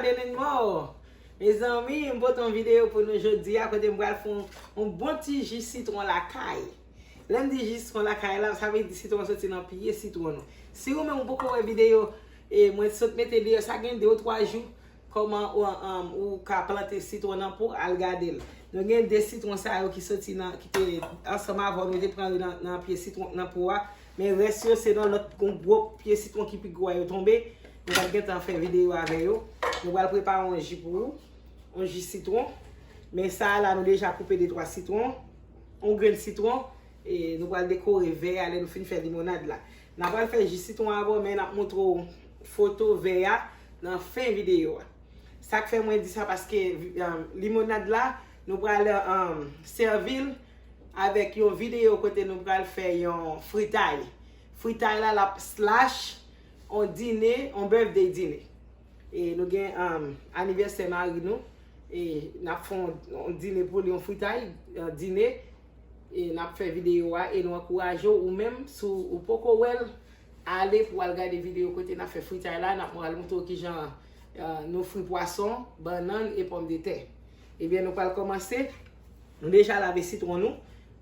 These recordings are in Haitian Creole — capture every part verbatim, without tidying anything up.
Anymore. Mezanmi, m pote yon videyo pou nou jodi a, kote m pral fè yon, yon bon ti ji sitwon lakay. Lè m di ji sitwon lakay la, sa vle di sitwon soti nan pye sitwon nou. Si ou menm ou poko wè videyo e mwen sot mete deyò, sa gen de ou twa jou, kòman ou, um, ou ka plante sitwon nan po, al gade l. Nou gen de sitwon sa yo ki soti nan, ki te ansanm avè w, nou te pran yo nan, nan pye sitwon, nan po a. Men rès yo se nan lòt, gon gwo pye sitwon ki pi gwo a yo tonbe. Nou pa t gentan fè videyo avè yo. Nou pral prepare yon ji pou ou. Yon ji sitwon. Men sa a la, nou deja koupe de twa sitwon. Yon grenn sitwon. E nou pral dekore vè a lè nou fin fè limonad la. N a pral fè ji sitwon avè w, men n ap montre w foto vè a nan fen videyo a. Sa k fè mwen di sa, paske, um, limonad la, nou pral, um, sèvi l avèk yon videyo kote nou pral fè yon fritay. Fritay la, l ap slash yon dine, yon birthday dine. E nou gen, um, anivèsè mari nou. E n ap fè yon, yon dine pou li, yon fritay, uh, dine. E n ap fè videyo a e nou ankouraje w, ou menm, si w poko wè l, ale pou w al gade videyo kote n ap fè fritay la, n ap al montre w kijan, uh, nou fri pwason, bannann e pòmdetè. Ebyen, nou pral kòmanse. Nou deja lave sitwon nou.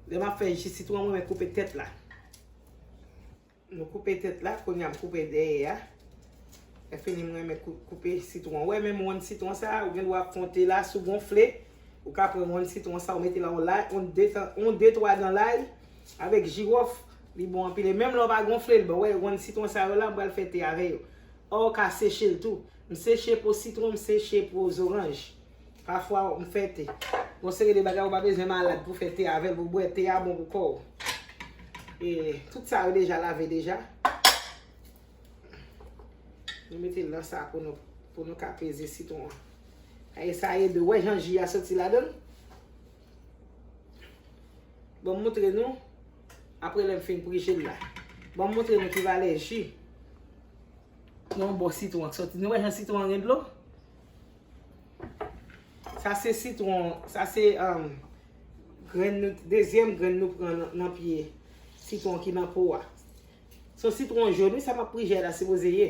Lè m ap fè ji sitwon, mwen koupe tèt la. Nou koupe tèt la, kounye a m koupe dèyè a. Lè fini, m renmen kou-, koupe sitwon. Ou wè menm wonn sitwon sa a, ou gen dwa konte la, si w gonfle, ou ka pran wonn sitwon sa a, ou mete la yon lay, yon de tan, yon de twa dan lay, avèk jiwòf, li bon anpil. E menm lè w pa gonfle l, bon, wè, wonn sitwon sa yo la, m pral fè te avè yo. Ò, ou ka seche l tou. M seche po sitwon, m seche po zoranj. Pafwa, m fè te. Gon seri de bagay, ou pa bezwen malad pou fè te avè l, pou bwè te a bon pou kò w. E tout sa yo deja lave deja. Nou mete l nan sa pou nou, pou nou ka peze sitwon an. E sa ede, wè jan ji a soti ladan l? Ban m montre nou, apre lè m fin prije l la. Ban m montre nou ki valè ji nan yon bò sitwon k soti. Nou wè jan sitwon an gen dlo? Sa se sitwon, sa se, um, grenn nou, dezyèm grenn nou pran nan, nan pye sitwon ki nan po a. Se yon sitwon jòn, wi, sa m ap prije a la sipoze ye.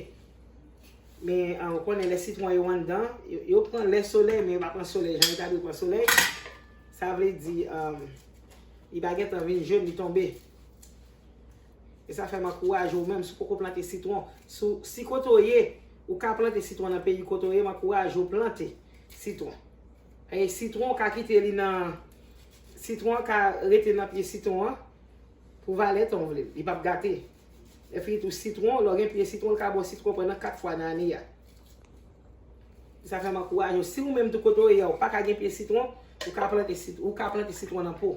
Men, um, ou konnen lè sitwon yo anndan, yo, yo pran lè solèy, men yo pa pran solèy jan yo ta dwe pran solèy. Sa vle di, um, li pa gentan vin jòn, li tonbe. E sa fè m ankouraje w menm, si w poko plante sitwon, si w, si kote w ye, ou ka plante sitwon nan peyi kote w ye, m ankouraje w plante sitwon. E sitwon, ou ka kite li nan, sitwon an ka rete nan pye sitwon an pou valè tan w vle l, li p ap gate. Lè fini tou sitwon, lè w gen pye sitwon, l ka ba w sitwon pandan kat fwa nan ane a. Sa fè m ankouraje w. Si ou menm tou kote w ye a, ou pa ka gen pye sitwon, ou ka plante sit-, ou ka plante sitwon nan po.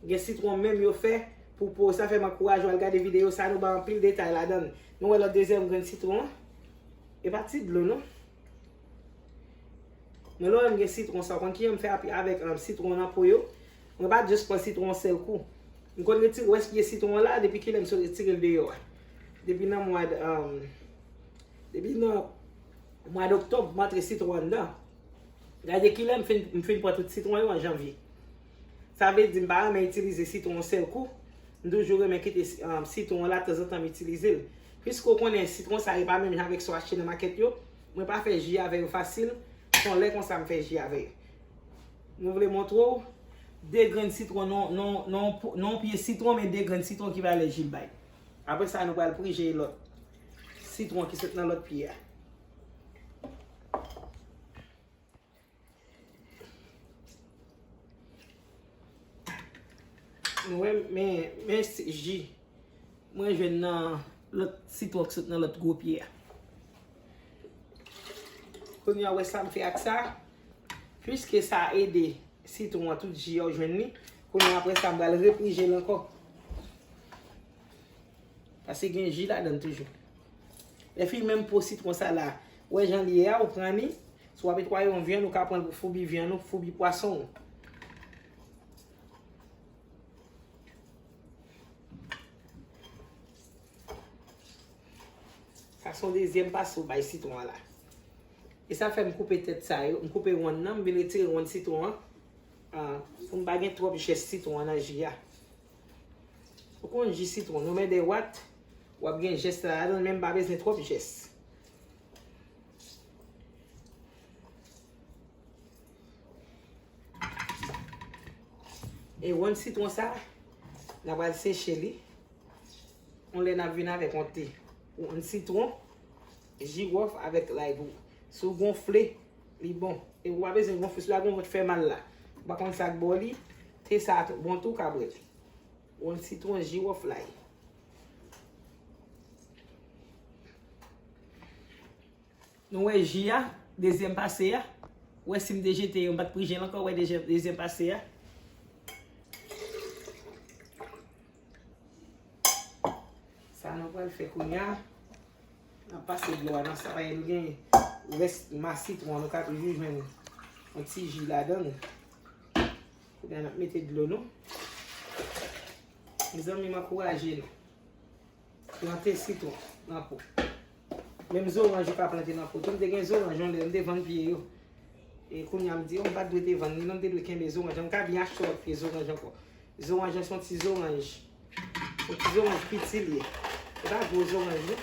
Gen sitwon menm yo fè pou po. Sa fè m ankouraje w al gade videyo sa, nou bay anpil detay ladan l. Nou wè lòt dezyèm grenn sitwon an? E pa ti dlo non. Men lè w wè m gen sitwon sa, w konn kijan m fè api-, avèk, um, sitwon nan po yo? Mwen pa just pran sitwon yon sèl kou. M konn retire rès pye sitwon an la, depi kilè m sot retire l deyò a. Depi nan mwa d-, um, depi nan mwa doktòb, m antre sitwon anndan. Gade kilè m fin, m fin pran tout sitwon yo an janvye. Sa vle di m pa renmen itilize sitwon yon sèl kou. M toujou renmen kite si-, um, sitwon an la, tanzantan m itilize l. Piske w konnen sitwon sa yo pa menm jan avèk sa w achte nan makèt yo, mwen pa fè ji avè yo fasil. Se yon lè konsa m fè ji avè yo. Nou vle montre w de grenn sitwon, non, non, non, non pye sitwon, men de grenn sitwon ki valè ji l bay. Apre sa, nou pral prije lòt sitwon ki sot nan lòt pye a. Nou wè, men, men si-, ji mwen jwenn nan lòt sitwon k sot nan lòt gwo pye a. Kounye a, w wè sa m fè ak sa? Piske sa ede sitwon an, tout ji a w jwenn li. Kounye a, apre sa, m pral reprije l ankò. Paske gen ji ladan l toujou. Lè fini menm po sitwon sa la, w wè jan li ye a, ou pran li. Si w ap netwaye yon vyann, ou ka pran l pou foubi vyann ou, foubi pwason ou. Sa se yon dezyèm pase w bay sitwon an la. E sa fè m koupe tèt sa yo, m koupe wonn nan, m vin retire wonn sitwon an. Ah, pou m pa gen twòp jès sitwon an nan ji a. Ou konn ji sitwon, nou men de wat, w ap gen jès la ladan l, men m pa bezwen twòp jès. E wonn sitwon sa, n a pral seche li. On lè n ap vin avèk on te. Wonn sitwon, jiwòf avèk lay pou. Si w gonfle, li bon. E ou pa bezwen gonfle, si w pa gonfle, fè mal la. Ou pa konn sa k ba w li, te sa bon tou, w ka bwè l. Wonn sitwon, jiwòf, lay. Nou wè ji a, dezyèm pase a. Ou wè si m te jete yo, m pa t prijel ankò, ou wè dezyèm, dezyèm pase a. Sa nou pral fè kounye a, n ap pase dlo a nan sa, paske nou gen rès mas sitwon, nou ka toujou jwenn yon ti ji ladan l. Kounye a, n ap mete dlo nou. Mezanmi, m ankouraje nou. Plante sitwon nan po. Menm zoranj ou ka plante nan po tou. M te gen zoranj yon lè, m te vann pye yo. E kounye a m di, oh, m pa t dwe te vann li, non, m te dwe kenbe zoranj an. M ka byen achte lòt pye zoranj ankò. Zoranj an se yon ti zoranj. Se yon ti zoranj piti li ye. Se pa gwo zoranj, non.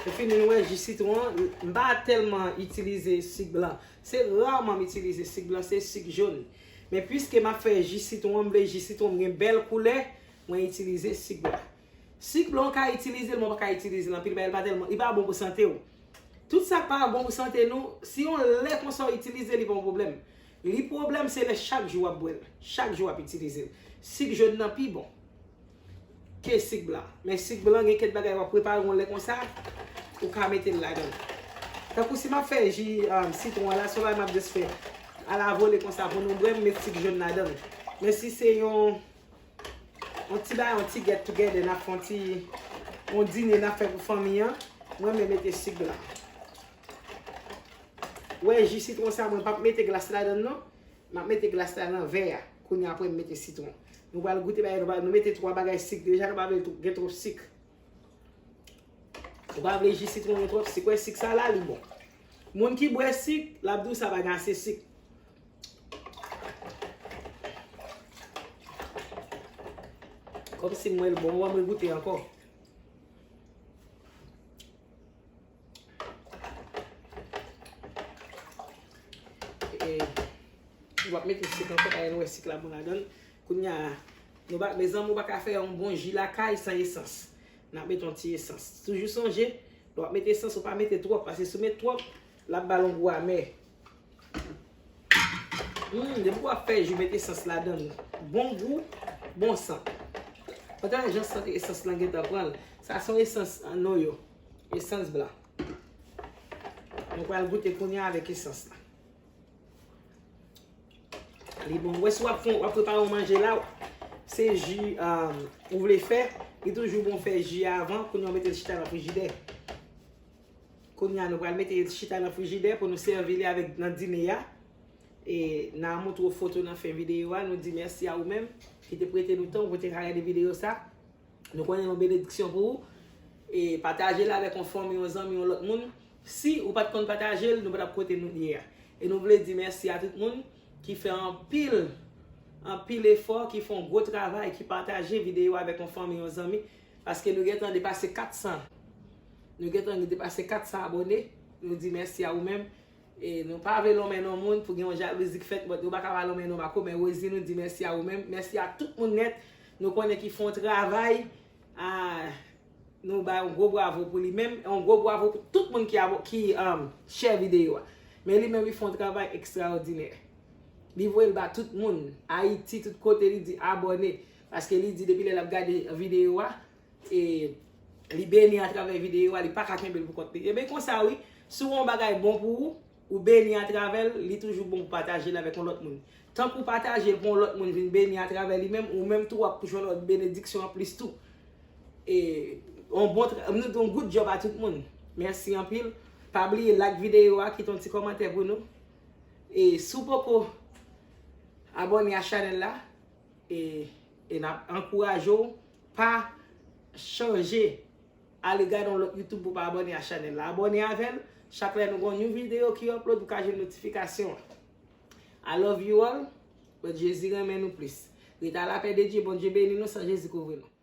Epi nou wè ji sitwon an, m pa tèlman itilize sik blan. Se raman m itilize sik blan, se sik jòn. Men piske m ap fè ji sitwon an, m vle ji sitwon an gen bèl koulè, mwen itilize sik blan. Sik blan w ka itilize l, men w pa ka itilize l anpil, paske li pa tèlman, li pa bon pou sante w. Tout sa k pa bon pou sante nou, si yon lè konsa w itilize li, pa yon pwoblèm. Li pwoblèm se lè chak jou w ap bwè l, chak jou w ap itilize l. Sik jòn nan pi bon ke sik blan. Men sik blan gen kèk bagay w ap prepare yon lè konsa, ou ka mete l ladan l. Tankou si m ap fè ji, um, sitwon an la, se yon bagay m ap just fè alavole konsa pou nou bwè, m met sik jòn ladan l. Men si se yon, yon ti bagay, yon ti get together, n ap fè yon ti, yon dine n ap fè pou fanmi an, mwen men mete sik blan. Ou wè ji sitwon sa, mwen p ap mete glas ladan l non. M ap mete glas la nan vè a. Kounye a apre m mete sitwon. Nou pral goute bagay, nou pral, nou mete twa bagay sik deja, nou pa vle gen twòp sik. Nou pa vle ji sitwon gen twòp sik. Wè sik sa la, li bon. Moun ki bwè sik, l ap di w sa pa gen ase sik. Kòmsi m wè l bon, w a mwen goute ankò. E, nou p ap mete sik ankò, paske nou wè sik la bon ladan l. Kounye a, nou pa, mezanmi, ou pa ka fè yon bon ji lakay san esans. N ap mete yon ti esans. Toujou sonje, lè w ap mete esans, ou pa mete twòp, paske si w met twòp, l ap ba l yon gou amè. Hmm, depi w ap fè ji, mete esans ladan l. Bon gou, bon sant. Ou tande jan sant esans lan gentan pran l. Sa se yon esans noyo. Esans blan. Nou pral goute kounye a avèk esans la. Li bon. Wè si w ap fè, w ap prepare yon manje la, se ji, um, ou vle fè, li toujou bon fè ji a avan, kounye a w mete l chita nan frijidè. Kounye a nou pral mete l chita nan frijidè pou nou sèvi li avèk nan dine a. E n a montre w foto nan fen videyo a, nou di mèsi a ou menm ki te prete nou tan pou te ka gade videyo sa. Nou konnen yon benediksyon pou ou. E pataje l avèk yon fanmi, yon zanmi, yon lòt moun. Si ou pa t konn pataje l, nou pa t ap kote nou ye a. E nou vle di mèsi a tout moun ki fè anpil, anpil efò, ki fè yon gwo travay, ki pataje videyo avèk yon fanmi, yon zanmi. Paske nou gentan depase kat san. Nou gentan depase kat san abòne. Nou di mèsi a ou menm. E nou pa vle lonmen non moun pou gen yon jalouzi k fèt, but nou pa ka pa lonmen non Marco, men Rosie, nou di mèsi a ou menm. Mèsi a tout moun nèt. Nou konnen ki fè yon travay, a, nou bay yon gwo bravo pou li menm, yon gwo bravo pou tout moun ki abo-, ki, um, share videyo a. Men li menm, li fè yon travay ekstraòdinè. Li voye l ba tout moun, Ayiti, tout kote, li di abòne. Paske li di depi lè l ap gade videyo a, e li beni atravè videyo a, li pa ka kenbe l pou kont li. Ebyen, konsa wi, si w wè yon bagay bon pou ou, ou beni atravè l, li toujou bon pou pataje l avèk yon lòt moun. Tank ou pataje l pou yon lòt moun vin beni atravè li menm, ou menm tou w ap jwenn lòt benediksyon anplis tou. E yon bon tra-, nou di yon good job a tout moun. Mèsi anpil. Pa bliye like videyo a, kite yon ti kòmantè pou nou. E si w poko abòne a chanèl la, e, e n ap ankouraje w, pa chanje ale gade yon lòt YouTube pou w pa abòne a chanèl la. Abòne avè l, chak lè nou gen yon videyo ki upload, ou ka jwenn notifikasyon an. I love you all, but Jezi renmen nou plis. Rete a lapè de Dye, Bondye beni nou, san Jezi kouvri nou.